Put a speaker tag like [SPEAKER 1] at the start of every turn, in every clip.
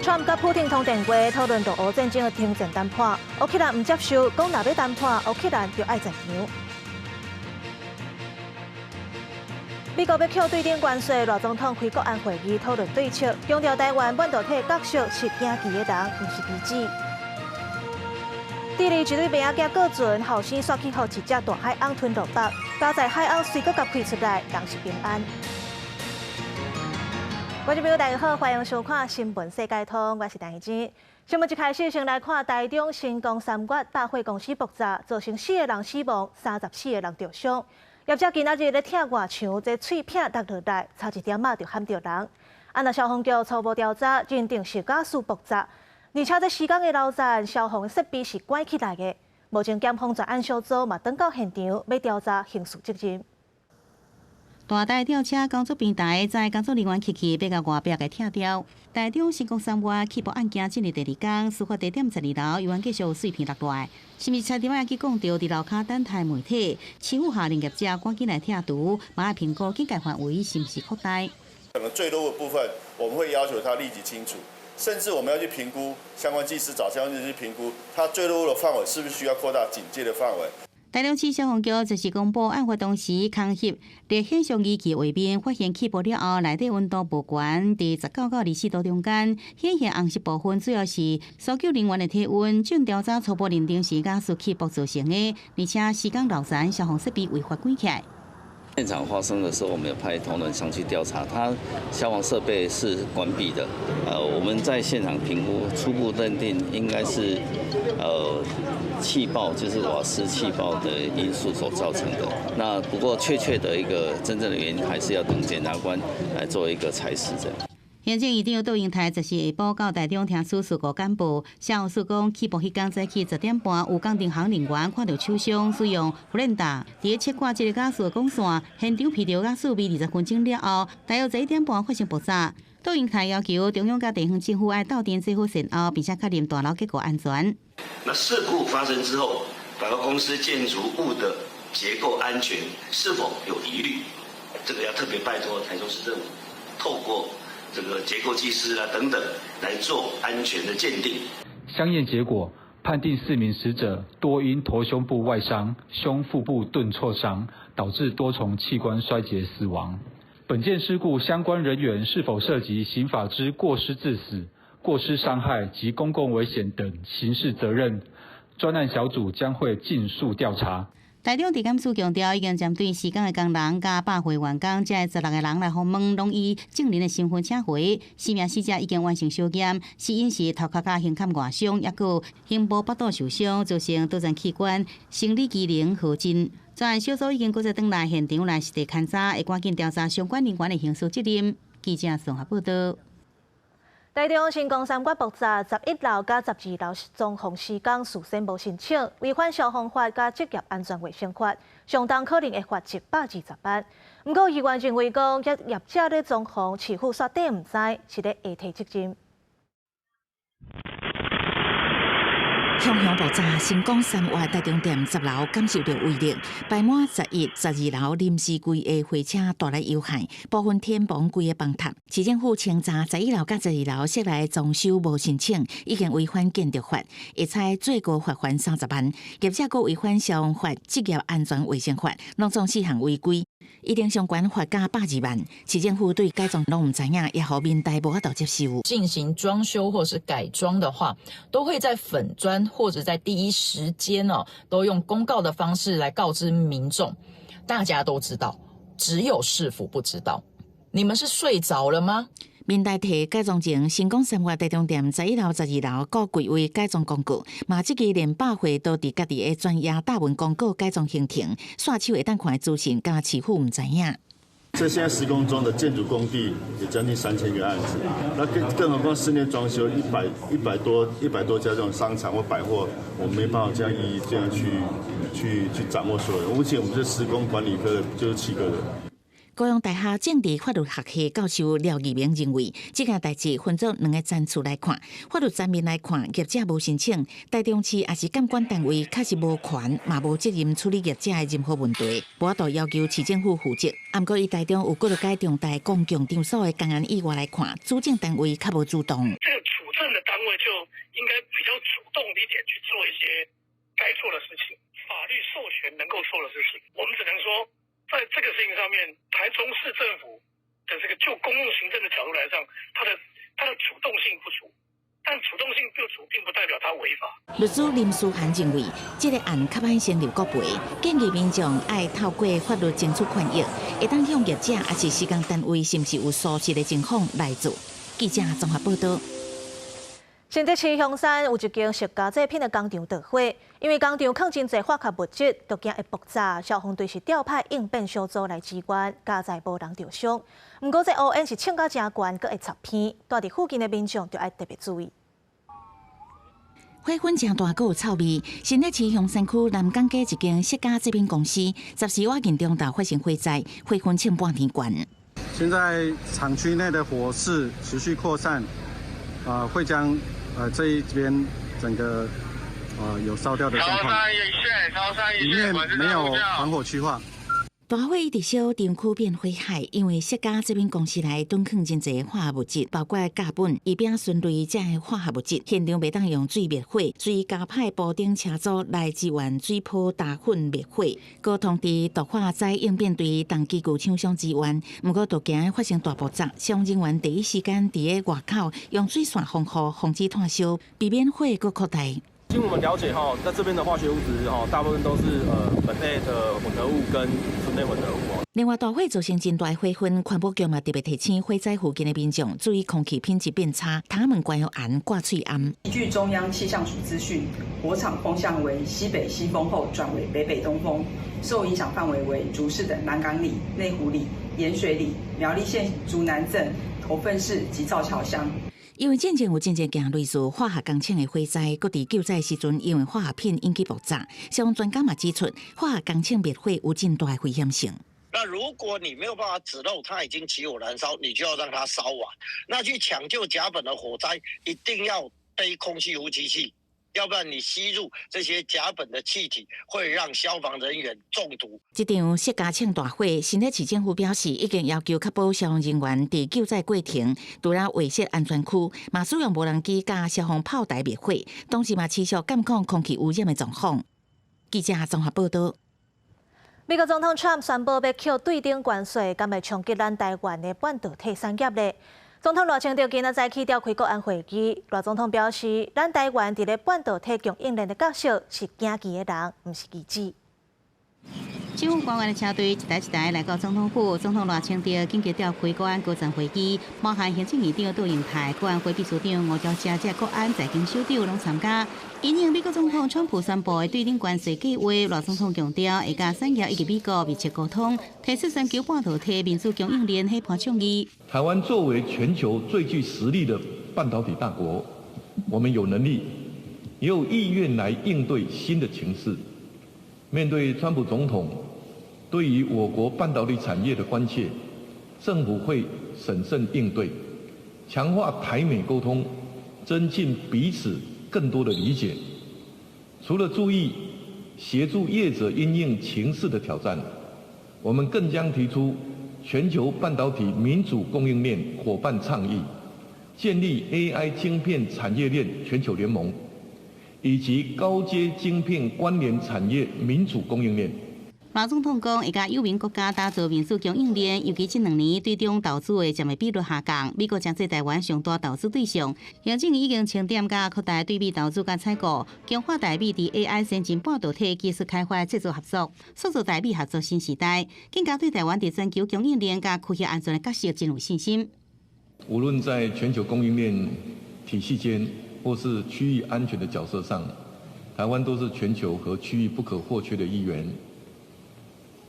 [SPEAKER 1] 川普佮普丁通電話討論俄烏戰爭的停戰談判，烏克蘭毋接受，講若欲談判，烏克蘭就愛在場。美國欲扣對等關稅，賴總統開國安會議討論對策，強調台灣半導體角色是行棋的人，毋是棋子。智利一對麥仔囝過船，後生煞去予一隻大海魟吞落腹，佳哉海魟隨閣共開出來，人是平安。觀眾朋友大家好，歡迎收看《新聞世界通》，我是陳綺貞。新聞一開始，先來看台中新光三越百貨公司爆炸，造成四个人死亡，34个人著傷。業者今仔日咧拆外牆，這碎片落落來，差一點仔就撼著人。啊，若消防局初步調查，認定是瓦斯爆炸，而且這施工的樓層消防設備是關起來的。目前檢方專案小組嘛轉到現場，欲調查刑事責任。
[SPEAKER 2] 大台吊車工作平台載工作人員進去，欲共外壁共拆掉。台中新光三越氣爆案件進入第二工，事發地點12樓猶原繼續有碎片落來，是毋是差點仔去摃著佇樓跤等待媒體？市府下令業者趕緊來拆除，嘛愛評估警戒範圍是毋是擴大。
[SPEAKER 3] 可能墜落的部分，我們會要求他立即清除，甚至我們要去評估相關技師，找相關技師去評估，它墜落物的範圍是不是需要擴大警戒的範圍。
[SPEAKER 2] 台中市消防局這時公布，案發當時空翕佇顯像儀器畫面發現氣爆了後，內底溫度無懸，佇19到24度中間，顯現紅色部分主要是搜救人員的體溫。經調查初步認定是瓦斯氣爆造成的，而且施工樓層消防設備違法關起來。
[SPEAKER 4] 現場發生的時候，我們有派同仁上去調查，他消防設備是關閉的。我們在現場評估，初步認定應該是氣爆，就是瓦斯氣爆的因素所造成的。那不過確切的一個真正的原因，還是要等檢察官來做一個裁釋這樣。
[SPEAKER 2] 行政院長杜英台就是下晡到台中聽取事故簡報，消防署講氣爆彼工早起10點半，有工程行人員看著手傷，使用弗蘭達佇咧切割這个瓦斯的管線，現場聞著瓦斯味20分鐘了後，大約11點半發生爆炸。杜英台要求中央佮地方政府愛鬥陣做好善後，並且確認大樓結構安全。
[SPEAKER 5] 那事故發生之後，百貨公司建築物的結構安全是否有疑慮？這個要特別拜託台中市政府，透過這個結構技師啊等等來做安全的鑑定。
[SPEAKER 6] 相驗結果判定四名死者多因頭胸部外傷、胸腹部鈍挫傷，導致多重器官衰竭死亡。本件事故相關人員是否涉及刑法之過失致死、過失傷害及公共危險等刑事責任，專案小組將會盡速調查。
[SPEAKER 2] 台中地檢署強調，已經針對施工的工人佮百貨員工，這16個人來訪問，攏以證人的身份請回。四名死者已經完成相驗，死因是頭殼佮胸坎外傷，抑閣胸部腹肚受傷，造成多層器官生理機能耗盡。專案小組已經閣再轉來現場來實地勘查，會趕緊調查相關人員的刑事責任。記者綜合報道。
[SPEAKER 1] 台中新光三越爆炸，11樓佮12樓裝潢施工事先無申請，違反消防法佮職業安全衛生法，上重可能會罰120萬。毋過議員認為講，這業者咧裝潢，市府煞底毋知，是咧下推責任。
[SPEAKER 7] 轟轟爆炸，新光三越台中店10樓感受著威力，排滿11、12樓臨時櫃的貨車帶來危害，部分天棚規个崩塌。市政府清查11樓佮12樓室內裝修無申請，已經違反建築法，會裁最高罰鍰30萬。業者閣違反消防法、職業安全衛生法，攏總四項違規，一定相關罰金120萬。市政府對改裝攏毋知影，也予民代無法度接受。
[SPEAKER 8] 進行裝修或是改裝的話，都會在粉專或者在第一時間哦，都用公告的方式來告知民眾。大家都知道，只有市府不知道。你們是睡着了嗎？
[SPEAKER 7] 民代提改裝前，新光三越台中店11樓、12樓各櫃位改裝公告，嘛這支連百貨都佇家己的專頁貼文公告改裝行程，刷手會當看的資訊，佮市府毋知影。
[SPEAKER 3] 在現在施工中的建築工地有將近3000個案子，那更何況室內裝修一百多家這種商場或百貨，我們沒辦法這樣一一這樣去掌握所有。目前我們這施工管理科就是7個人。
[SPEAKER 7] 高雄大學政治法律學系教授廖義明認為，這件代誌分做兩个層次來看，法律層面來看，業者無申請，台中市抑是監管單位確實無權，嘛無責任處理業者的任何問題，無法度要求市政府負責。毋過，以台中有幾落間重大公共場所的工安意外來看，主政單位較無主動。
[SPEAKER 9] 這個處前能夠做的事情。我們只能說，在這個事情上面，台中市政府的這個就公共行政的角度來講，它的主動性不足。但主動性不足，並不代表它違法。
[SPEAKER 7] 律師林書涵認為，這个案較歹先留國賠，建議民眾愛透過法律爭取權益，會當向業者抑是施工單位，是毋是有疏失的情況來做。記者綜合報道。
[SPEAKER 1] 新竹市香山有一間塑膠製品的工廠著火，因為工廠囥真濟化學物質，就驚會爆炸。消防隊是調派應變小組來支援，佳哉無人著傷。毋過這烏煙是衝到誠懸，閣會插鼻，蹛佇附近的民眾就愛特別注意。
[SPEAKER 7] 火熏誠大，閣有臭味。新竹市香山區南港街一間塑膠製品公司，14晚間中晝發生火災，火熏衝半天懸。
[SPEAKER 10] 現在廠區內的火勢持續擴散，會將這一邊整個有燒掉的狀況，裡面沒有防火區劃。
[SPEAKER 7] 大火一直燒，廠區變火海，因為塑膠製品公司內囤囥真濟化學物質，包括甲苯、異丙醇類這个化學物質，現場袂當用水滅火，所以加派補丁車組來支援水炮打粉滅火。閣通知毒化災應變隊同機具廠商支援，毋過就驚發生大爆炸，消防人員第一時間佇个外口用水線防護，防止湠燒，避免火閣擴大。
[SPEAKER 11] 經我們了解哈，在這邊的化學物質哈，大部分都是苯類的混合物跟醇類混合物。
[SPEAKER 7] 另外，大火造成真大火熏，環保局嘛特別提醒火災附近的民眾注意空氣品質變差，窗門關予嚴，掛喙罨。
[SPEAKER 12] 據中央氣象署資訊，火場風向為西北西風後轉為北北東風，受影響範圍為竹市的南港里、內湖里、鹽水里、苗栗縣竹南鎮、頭份市及造橋鄉。
[SPEAKER 7] 因為進前有真濟件類似化學工廠的火災，閣佇救災時陣，因為化學品引起爆炸。消防專家嘛指出，化學工廠滅火有真大的危險性。
[SPEAKER 13] 那如果你沒有辦法止漏，它已經起火燃燒，你就要讓它燒完。那去搶救甲苯的火災，一定要背空氣呼吸器，要不然你吸入這些甲苯的氣體，會讓消防人員中毒。
[SPEAKER 7] 這場塑膠廠大火，新竹市政府表示，已經要求確保消防人員佇救災過程，除了劃設安全區，嘛使用無人機佮消防炮台滅火，同時嘛持續監控空氣污染的狀況。記者綜合報道。
[SPEAKER 1] 美國總統川普宣布欲扣對等關稅，敢會衝擊咱台灣的半導體產業咧？總統賴清德今仔早起召開國安會議，賴總統表示，咱台灣佇咧半導體供應鏈的角色是行棋的人，毋是棋子。
[SPEAKER 2] 政府官員的車隊一台一台來到總統府，總統賴清德緊急召開國安高層會議，包含行政院長杜英台、國安會秘書長吳釗燮、這國安財經首長攏參加。因應美國總統川普宣布的對等關稅計劃，賴總統強調會佮產業以及美國密切溝通，提出全球半導體民主供應鏈伙伴倡議。
[SPEAKER 14] 台灣作為全球最具實力的半導體大國，我們有能力，也有意願來應對新的情勢。面對川普總統對於我國半導體產業的關切，政府會審慎應對，強化台美溝通，增進彼此更多的理解。除了注意協助業者因應情勢的挑戰，我們更將提出全球半導體民主供應鏈夥伴倡議，建立 AI 晶片產業鏈全球聯盟，以及高階晶片關聯產業民主供應鏈。
[SPEAKER 2] 賴總統講，會佮友盟國家打造民主供應鏈，尤其這兩年對中投資的占的比率下降，美國將做台灣上大投資對象。行政院已經清點佮擴大對美投資佮採購，強化台美佇 AI 先進半導體技術開發製造合作，塑造台美合作新時代，更加對台灣佇全球供應鏈佮區域安全的角色真有信心。
[SPEAKER 14] 無論在全球供應鏈體系間，或是區域安全的角色上，台灣都是全球和區域不可或缺的一員。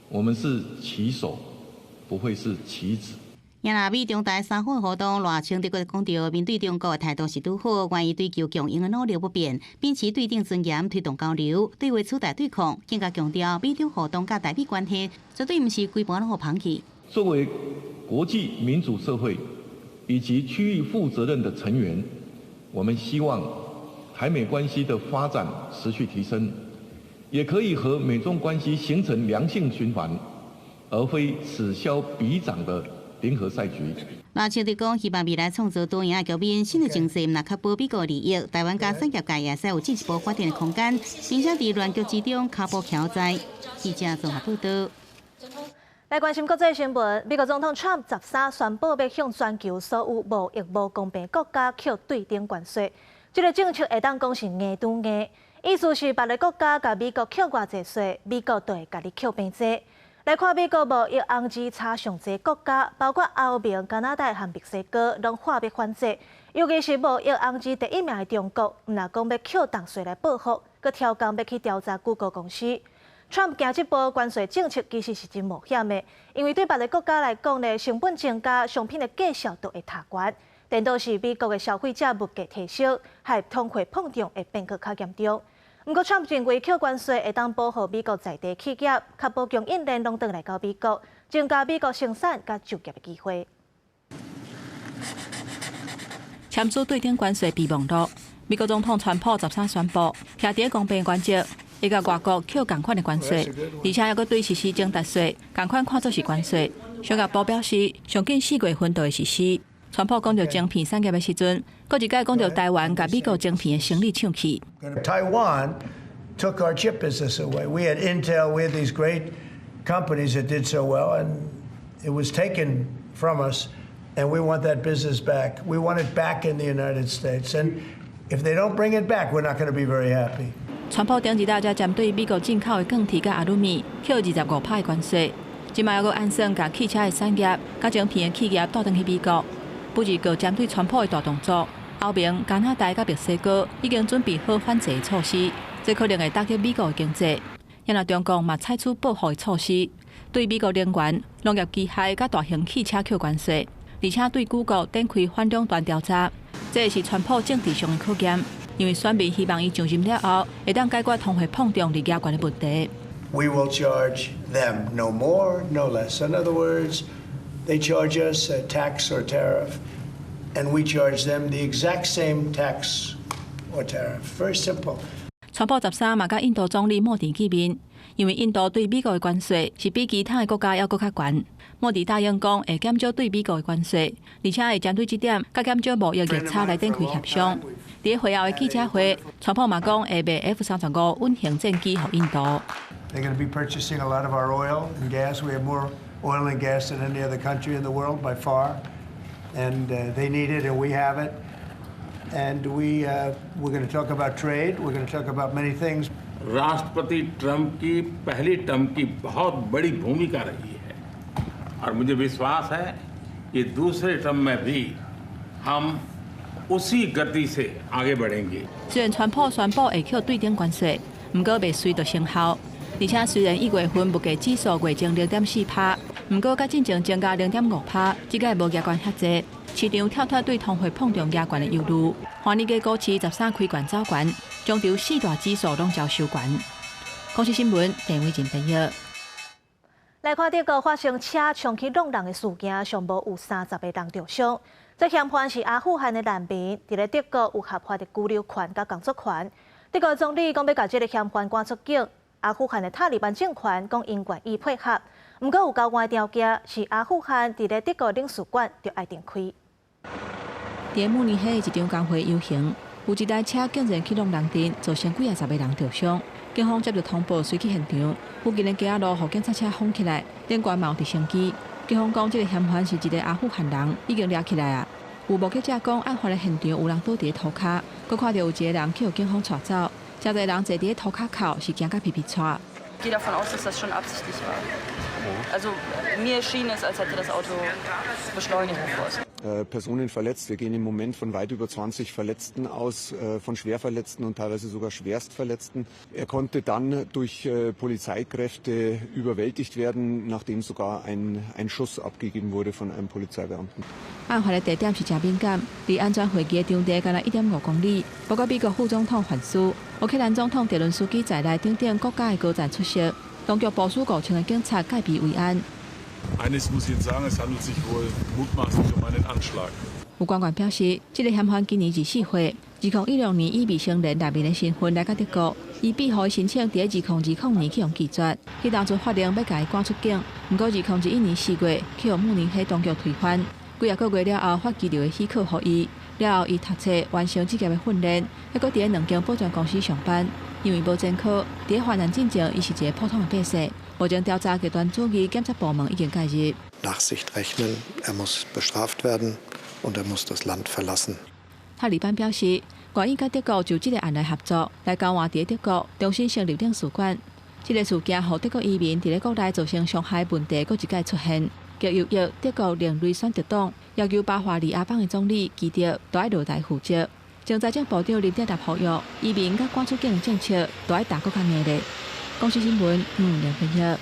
[SPEAKER 14] 我們是棋手，不會是棋子。
[SPEAKER 2] 若美中台三方活動，賴清德閣講著，面對中國的態度是拄好，願意追求共贏的努力不變，秉持對等尊嚴推動交流，對話取代對抗，更加強調美中互動佮台美關係絕對毋是規盤攏予放棄。
[SPEAKER 14] 作為國際民主社會以及區域負責任的成員，我們希望台美關係的發展持續提升，也可以和美中關係形成良性循環，而非此消彼長的零和賽局。
[SPEAKER 2] 賴清德講，希望未來創造多贏的局面，新的情勢毋但確保美國利益，台灣佮產業界也會使有進一步發展的空間，並且佇亂局之中跤步徛在。記者綜合報道。
[SPEAKER 1] 來關心國際新聞，美國總統川普13宣布欲向全球所有貿易無公平國家課對等關稅，這个政策會當講是硬拄硬，意思是別个國家共美國課偌濟稅，美國就會共你課變濟。來看美國貿易紅字差上濟國家，包括歐盟、加拿大和墨西哥，攏喊欲反制。尤其是貿易紅字第一名的中國，毋但講欲課重稅來報復，閣刁工欲去調查谷歌公司。川普行這步關稅政策其實是真冒險的，因為對別个國家來講呢，成本增加，商品的價數都會提懸，顛倒是美國的消費者物價提升，害通貨膨脹會變閣較嚴重。毋過，川普認為課關稅會當保護美國在地企業，確保供應鏈攏轉來到美國，增加美國生產佮就業的機會。
[SPEAKER 15] 簽署對等關稅備忘錄，美國總統川普13宣布，徛佇公平原則，會共外國課仝款的關稅，而且猶閣對實施徵達稅，仝款看做是關稅。商業部表示，上緊4月份就會實施。川普講著晶片產業的時陣，閣一擺講著台灣共美國晶片的生意搶去。
[SPEAKER 16] Taiwan took our chip business away. We had Intel, we had these great companies that did so well, and it was taken from us, and we want that business back. We want it back in the United States, and if they don't bring it back, we're not going to be very happy.
[SPEAKER 15] 川普頂一禮才針對美國進口的鋼鐵佮阿魯米課25%的關稅，這擺猶閣按算共汽車的產業、佮晶片的企業帶轉去美國。不過針對川普的大動作，歐盟、加拿大佮墨西哥已經準備好反制的措施，這可能會打擊美國的經濟。因為中國嘛採取報復的措施，對美國能源、農業機械佮大型汽車課關稅，而且對谷歌展開反壟斷調查。這是川普政治上的考驗，因為選民希望伊上任了後，會當解決通貨膨脹日益懸的問題。
[SPEAKER 16] We will charge them no more, no less. In other words, they charge us a tax or tariff, and we charge them the exact same tax or tariff. Very simple.
[SPEAKER 15] 川普13嘛佮印度總理莫迪見面，因為印度對美國的關稅是比其他的國家猶閣較懸。莫迪答應講會減少對美國的關稅，而且會針對這點，佮減少貿易逆差來展開協商。佇會後的記者會，川普嘛講會賣 F 35隱形戰機予印度。
[SPEAKER 16] They're going to be purchasing a lot of our oil and gas. We have more oil and gas than any other country in the world by far, and they need it, and we have it. And we're going to talk about trade. We're going to talk about many things.
[SPEAKER 17] राष्ट्रपति Trump की पहली term की बहुत बड़ी भूमिका रही है और मुझे विश्वास है कि दूसरे टर्म में भी हम उसी गति से आगे बढ़ेंगे。
[SPEAKER 15] 雖然川普宣布會課對等關稅，毋過未隨就生效。而且雖然1月份物價指數月增0.4%，毋過較進前增加0.5%，這個無加懸遐濟。市場跳脫對通貨膨脹加懸的憂慮。華爾街股市13開懸走懸，終場四大指數攏遭收懸。公視新聞鄭偉靜編譯。
[SPEAKER 1] 來看德國發生車衝去挵人的事件，上無有30個人著傷。這嫌犯是阿富汗的難民，佇咧德國有合法的居留權佮工作權。德國總理講欲共這个嫌犯趕出境。阿富汗的塔利班政權講𪜶願意配合，毋過有交換條件，是阿富汗佇咧德國領事館著愛停開。
[SPEAKER 15] 佇慕尼黑的一場工會遊行，有一台車竟然去挵人陣，造成幾仔十个人著傷。警方接著通報，隨去現場，附近的街仔路予警察車封起來，頂懸嘛有直升機。警方講，這个嫌犯是一个阿富汗人，已經掠起來啊。有目擊者講，案發的現場有人倒佇咧塗跤，閣看著有一个人去予警方帶走。誠濟人坐佇咧塗跤口，是驚甲皮皮掣。
[SPEAKER 18] Gehe davon aus, dass das schon absichtlich war. Also mir schien es, als hätte das Auto beschleunigen wollen.
[SPEAKER 19] Personen verletzt. Wir gehen im Moment von weit über 20 Verletzten aus, von Schwerverletzten und teilweise sogar Schwerstverletzten. Er konnte dann durch Polizeikräfte überwältigt werden, nachdem sogar ein Schuss abgegeben wurde von einem Polizeibeamten.
[SPEAKER 15] 案發的地點是誠敏感，離安全會議的場地干焦1.5公里。包括美國副總統范斯、烏克蘭總統澤倫斯基在內等等國家的高層出席。當局部署5000个警察戒備維安。
[SPEAKER 20] Eines muss ich Ihnen sagen, es handelt sich wohl mutmaßlich um einen Anschlag.
[SPEAKER 15] 有官員表示，這个嫌犯今年24歲， 2016年以未成年難民的身份來到德國，伊庇護申請佇2020年去予拒絕，彼當陣法庭欲共伊趕出境，毋過2021年4月去予慕尼黑當局推翻。幾仔個月了後，發居留的許可予伊，了後伊讀冊完成職業的訓練，猶閣佇咧兩間保全公司上班。因為無前科，佇咧患難進前，伊是一個普通的百姓。目前調查極端主義檢察部門已經介入。
[SPEAKER 21] Nachsicht rechnen, er muss bestraft werden und er muss das Land verlassen。
[SPEAKER 15] 塔利班表示，願意佮德國就這個案來合作，來交換佇咧德國重新成立領事館。這個事件予德國移民佇咧國內造成傷害問題，閣一擺出現。極右翼德國另類選擇黨要求巴伐利亞邦的總理基德都愛落台負責。前財政部長林德納呼籲，移民佮趕出境的政策都愛打閣較硬咧。公視新聞，梁分析。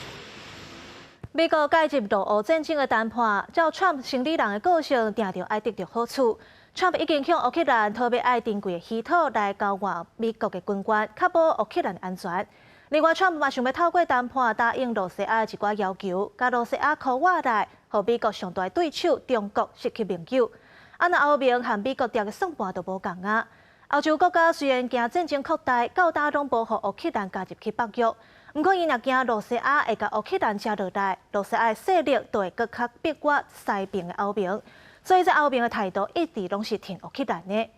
[SPEAKER 1] 美國介入俄烏戰爭的談判，照川普生理人的個性，定著愛得著好處。川普已經向烏克蘭討欲愛珍貴的稀土來交換美國的軍援，確保烏克蘭的安全。另外，川普嘛想欲透過談判答應羅西亞一寡要求，共羅西亞箍倚來，予美國上大對手中國失去盟友。啊，若歐盟和美國捏的算盤都無仝啊。歐洲國家雖然驚戰爭擴大，到今攏無予烏克蘭加入去北約，毋過𪜶若驚羅西亞會共烏克蘭食落來，羅西亞的勢力就會閣較逼倚西爿的歐盟，所以這歐盟的態度一直攏是挺烏克蘭的。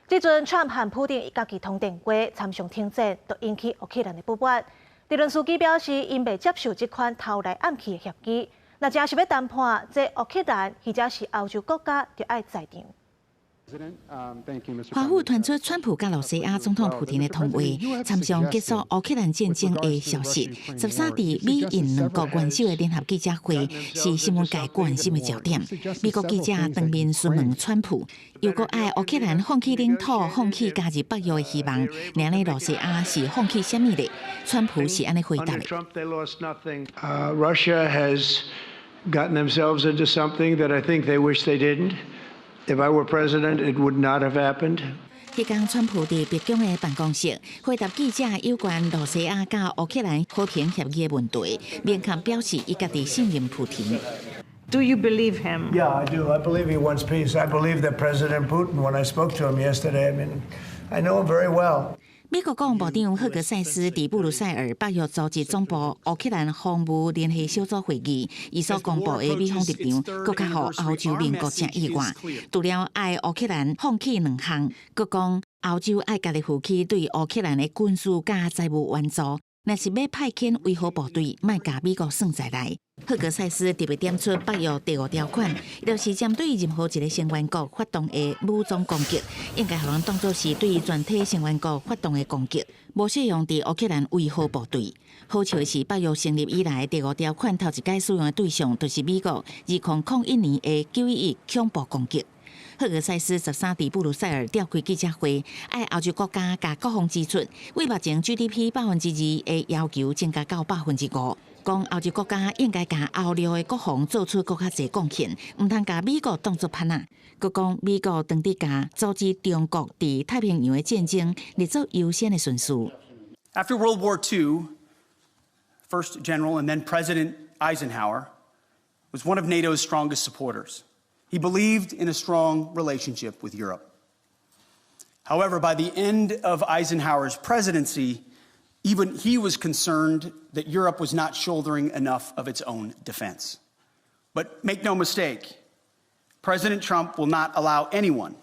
[SPEAKER 1] 這陣川普和普丁家己通電話，參詳停戰，都引起烏克蘭的不滿。澤倫斯基表示，𪜶袂接受這款偷來暗去的協議。若真是欲談判，這烏克蘭或者是歐洲國家就愛在場。
[SPEAKER 7] 華府傳出川普佮羅西亞總統普丁的通話，參詳結束烏克蘭戰爭的消息。13佇美印兩國元首的聯合記者會是新聞界關心的焦點。美國記者當面詢問川普，如果愛烏克蘭放棄領土、放棄加入北約的希望，按呢羅西亞是放棄啥物咧？川普是按呢回答的。
[SPEAKER 16] Russia has gotten themselves into something that I think they wish they didn't. If I were president, it would not have happened.
[SPEAKER 7] 彼工川普佇白宮的辦公室回答記者有關羅西亞佮烏克蘭和平協議的問題，明確表示伊家己信任普丁。
[SPEAKER 22] Do you believe him?
[SPEAKER 16] Yeah, I do. I believe he wants peace. I believe that President Putin, when I spoke to him yesterday, I mean, I know him very well.
[SPEAKER 7] 美國國防部長赫格塞斯佇布魯塞爾北約組織總部烏克蘭防務聯繫小組會議，伊所公布的美方立場，閣較予歐洲盟國誠意外。除了愛烏克蘭放棄兩項，閣講歐洲愛家己負起對烏克蘭的軍事佮財務援助，若是欲派遣維和部隊，莫共美國算在內。赫格塞斯特別點出北約第五條款，就是針對任何一個成員國發動的武裝攻擊，應該予人當作是對全體成員國發動的攻擊，無適用佇烏克蘭維和部隊。好笑的是，北約成立以來，第五條款頭一擺使用的對象，就是美國2001年的911恐怖攻擊。赫格塞斯13佇布魯塞爾召開記者會，愛歐洲國家共國防支出，為目前 GDP 2%的要求增加到5%。講歐洲國家應該共歐陸的國防做出閣較濟貢獻，毋通共美國當作伴仔。閣講美國當佇共阻止中國佇太平洋的戰爭，列做優先的順序。
[SPEAKER 23] After World War II, first General and then President Eisenhower was one of NATO's strongest supporters. He believed in a strong relationship with Europe. However, by the end of Eisenhower's presidency, even he was concerned that Europe was not shouldering enough of its own defense. But make no mistake, President Trump will not allow anyone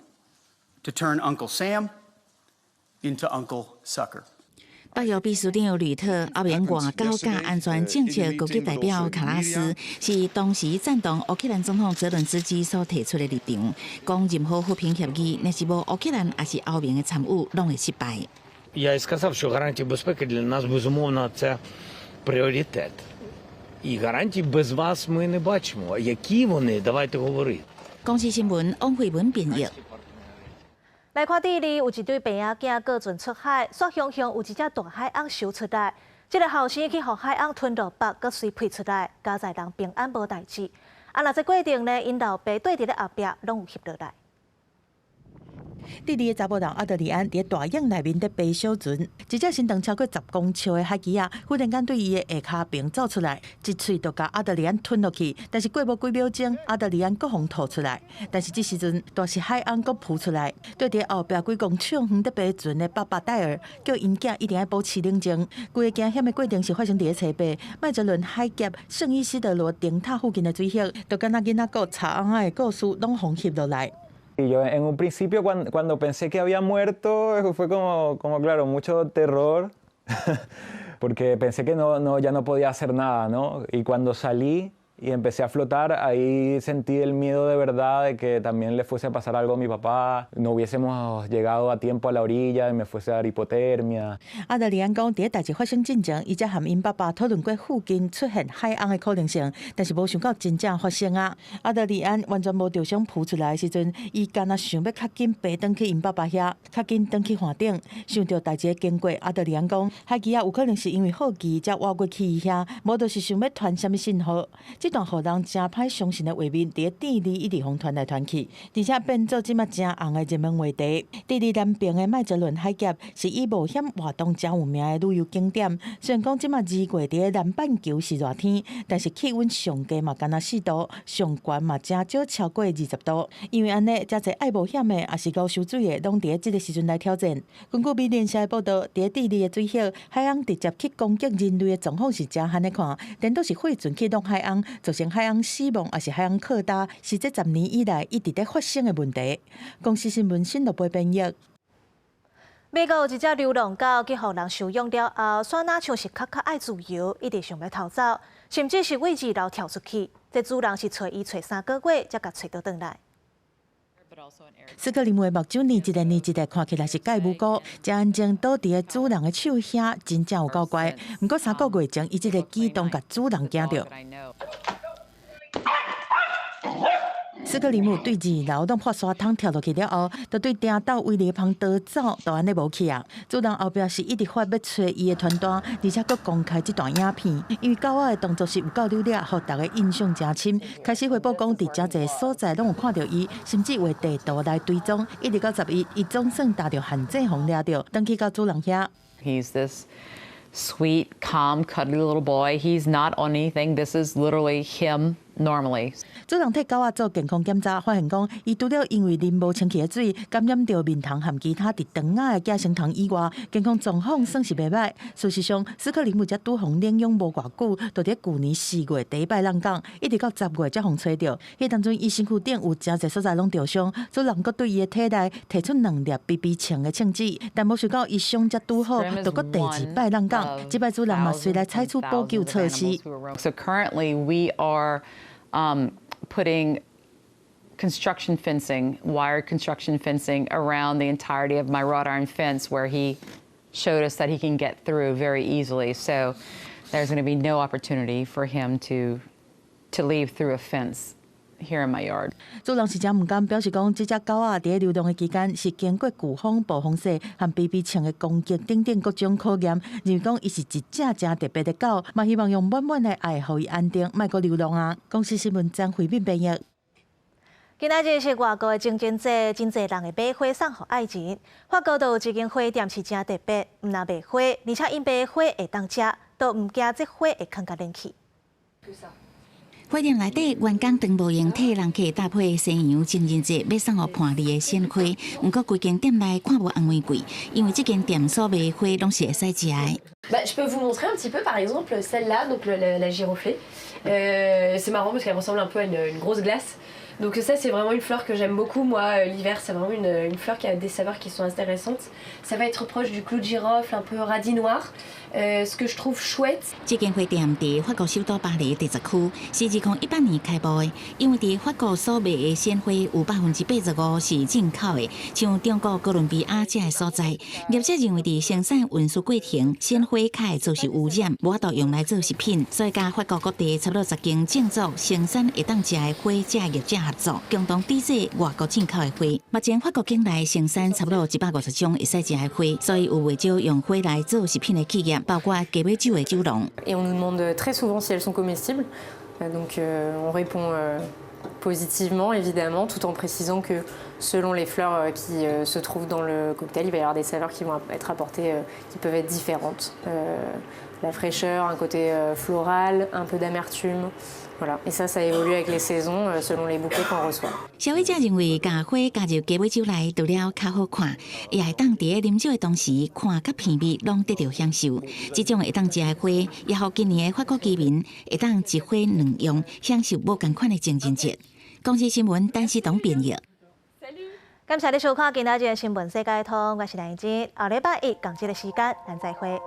[SPEAKER 23] to turn Uncle Sam into Uncle Sucker.
[SPEAKER 7] 北約秘書長呂特、歐盟外交佮安全政策高級代表卡拉斯，是當時贊同烏克蘭總統澤倫斯基所提出的立場，講任何和平協議，若是無烏克蘭抑是歐盟的參與，攏會失敗。
[SPEAKER 24] Я і сказав, що гарантії безпеки для нас безумовно це пріоритет. І гарантій без вас ми не бачимо. Які вони, давайте говорити.
[SPEAKER 7] 公視新聞王慧文編譯。
[SPEAKER 1] 來看智利有一對爸仔囝過船出海，煞雄雄有一隻大海鰪游出來，這个後生去予海鰪吞落腹，閣隨噴出來，佳哉人平安無代誌。啊，若這過程呢，𪜶老爸綴佇咧後壁攏有翕落來。
[SPEAKER 4] 智利的查埔人阿德里安佇大洋內面佇爬小船，一隻身長超過10公尺的海雞仔，忽然間對伊的下跤爿走出來，一喙就共阿德里安吞落去。但是過無幾秒鐘，阿德里安閣予吐出來。但是這時陣，大隻海鰪閣浮出來，對佇後壁幾公尺遠佇爬船的爸爸戴爾，叫𪜶囝一定愛保持冷靜。規个驚險的過程是發生佇咧初八，麥哲倫海峽聖伊斯德羅燈塔附近的水域，就敢若囡仔顧賊翁仔的故事，攏予翕落來。
[SPEAKER 5] Y yo en un principio cuando pensé que había muerto fue como claro, mucho terror, porque pensé que no, no, ya no podía hacer nada, ¿no? Y cuando salí y empecé a flotar, ahí sentí el miedo de verdad de que también le fuese a pasar algo a mi papá, no hubiésemos llegado a tiempo a la orilla y me fuese a dar hipotermia.
[SPEAKER 4] 阿德里安講，佇咧代誌發生進前，伊才和𪜶爸爸討論過附近出現海鰪的可能性，但是無想到真正發生啊！阿德里安完全無著傷浮出來的時陣，伊敢若想欲較緊爬轉去𪜶爸爸遐，較緊轉去岸頂。想著代誌的經過，阿德里安講，海雞仔有可能是因為好奇才倚過去伊遐，無就是想欲傳啥物信號。這段予人誠歹相信的畫面，佇咧智利一直予傳來傳去，而且變做這馬誠紅的熱門話題。智利南邊的麥哲倫海峽是以冒險活動誠有名的旅遊景點。雖然講這馬2月佇咧南半球是熱天，但是氣溫上低嘛干焦4度，上懸嘛誠少超過20度。因為按呢，誠濟愛冒險的，抑是𠢕泅水的，攏佇咧這个時陣來挑戰。根據美聯社的報道，佇咧智利的水域，海鰪直接去攻擊人類的狀況是誠罕咧看，顛倒是貨船去挵海鰪，造成海鰪死亡，抑是海鰪擴大，是這10年以來一直咧發生的問題。公視新聞新羅貝編譯。
[SPEAKER 1] 美國有一隻流浪狗，去予人收養了後，煞若像是較較愛自由，一直想欲逃走，甚至是對二樓跳出去。這主人是揣伊揣3個月，才共揣倒轉來。
[SPEAKER 4] 斯克林姆的目睭睨一个睨一个，看起來是蓋無辜，誠安靜倒佇咧主人的手遐，真正有夠乖。毋過3個月前，伊這个舉動共主人驚著。斯克林姆對二樓挵破沙桶跳落去了後，就對埕斗圍籬棚逃走，就按呢無去啊。主人後壁是一直發欲揣伊的傳單，而且閣公開這段影片。因為狗仔的動作是有夠扭掠，予大家印象誠深。開始回報講，佇誠濟所在攏有看著伊，甚至畫地圖來追蹤。一直到11，伊總算踏著限制予掠著，轉去到主人遐。
[SPEAKER 6] He's this sweet, calm, cuddly little boy. He's not on anything. This is literally him normally.
[SPEAKER 4] 主人替狗仔做健康檢查，發現講伊除了因為啉無清氣的水感染著面蟲和其他佇腸仔的寄生蟲以外，健康狀況算是袂䆀。事實上，斯克林姆才拄予領養無偌久，就佇舊年4月第一擺浪港，一直到10月才予揣著。彼當陣伊身軀頂有誠濟所在攏著傷，主人閣對伊的體內提出兩粒 BB 槍的槍子，但無想到伊傷才拄好，就閣第二擺浪港。這擺主人嘛隨來採取補救措施。
[SPEAKER 6] So currently we are putting construction fencing, wired construction fencing around the entirety of my wrought iron fence where he showed us that he can get through very easily. So there's going to be no opportunity for him to leave through a fence here in my yard.
[SPEAKER 4] 主人是誠毋甘，表示講，這隻狗仔佇咧流浪的期間是經過颶風、暴風雪和 BB 槍的攻擊等等各種考驗，認為講伊是一隻誠特別的狗，嘛希望用滿滿的愛予伊安定，莫閣流浪啊！公視新聞張惠敏編譯。
[SPEAKER 1] 今仔日是外國的情人節，真濟人會買花送予愛人。法國就有一間花店是誠特別，毋但賣花，而且𪜶賣的花會當食，都毋驚這花會囥甲冷去。
[SPEAKER 7] 花店內底員工當無閒替人客搭配西洋情人節欲送予伴侶的鮮花，毋過規間店內看無紅玫瑰，因為這間店所賣的花攏是會使食的。
[SPEAKER 8] Bah, je peux vous montrer un petit peu, par exemple, celle-là, donc la giroflée. C'est marrant parce qu'elle ressemble un peu à une grosse glace. Donc ça, c'est vraiment une fleur que j'aime beaucoup. Moi, l'hiver, c'est vraiment une fleur qui a des saveurs qui sont intéressantes. Ça va être proche du clou de girofle, un peu radis noir. Ce que je trouve chouette.
[SPEAKER 7] 這間花店佇法國首都巴黎第10區，是2018年開幕的。因為佇法國所賣的鮮花有85%是進口的，像中國、哥倫比亞這个所在。業者認為佇生產運輸過程，鮮花較會造成污染，無法度用來做食品，所以佮法國各地差不多10間種作生產會當食的花這業者合作，共同抵制外國進口的花。目前法國境內生產差不多150種會使食的花，所以有袂少用花來做食品的企業，包括雞尾酒的酒農。
[SPEAKER 25] Et on nous demande très souvent si elles sont comestibles. Donc on répond positivement évidemment, tout en précisant que Selon les fleurs qui se trouvent dans le cocktail, il va y avoir des saveurs qui vont être apportées, qui peuvent être différentes. La fraîcheur, un côté floral, un peu d'amertume. Voilà. Et ça, ça évolue avec les saisons, selon les bouquets qu'on reçoit.
[SPEAKER 7] 消費者認為，共花加入雞尾酒內，除了較好看，也會當佇咧啉酒的同時，看佮品味攏得著享受。這種會當食的花，也予今年的法國居民會當一花兩用，享受無仝款的情人節。公視新聞，陳思彤編譯。
[SPEAKER 1] 感謝你收看今仔日的新聞世界通，我是梁怡靜，後禮拜一仝這个時間，咱再會。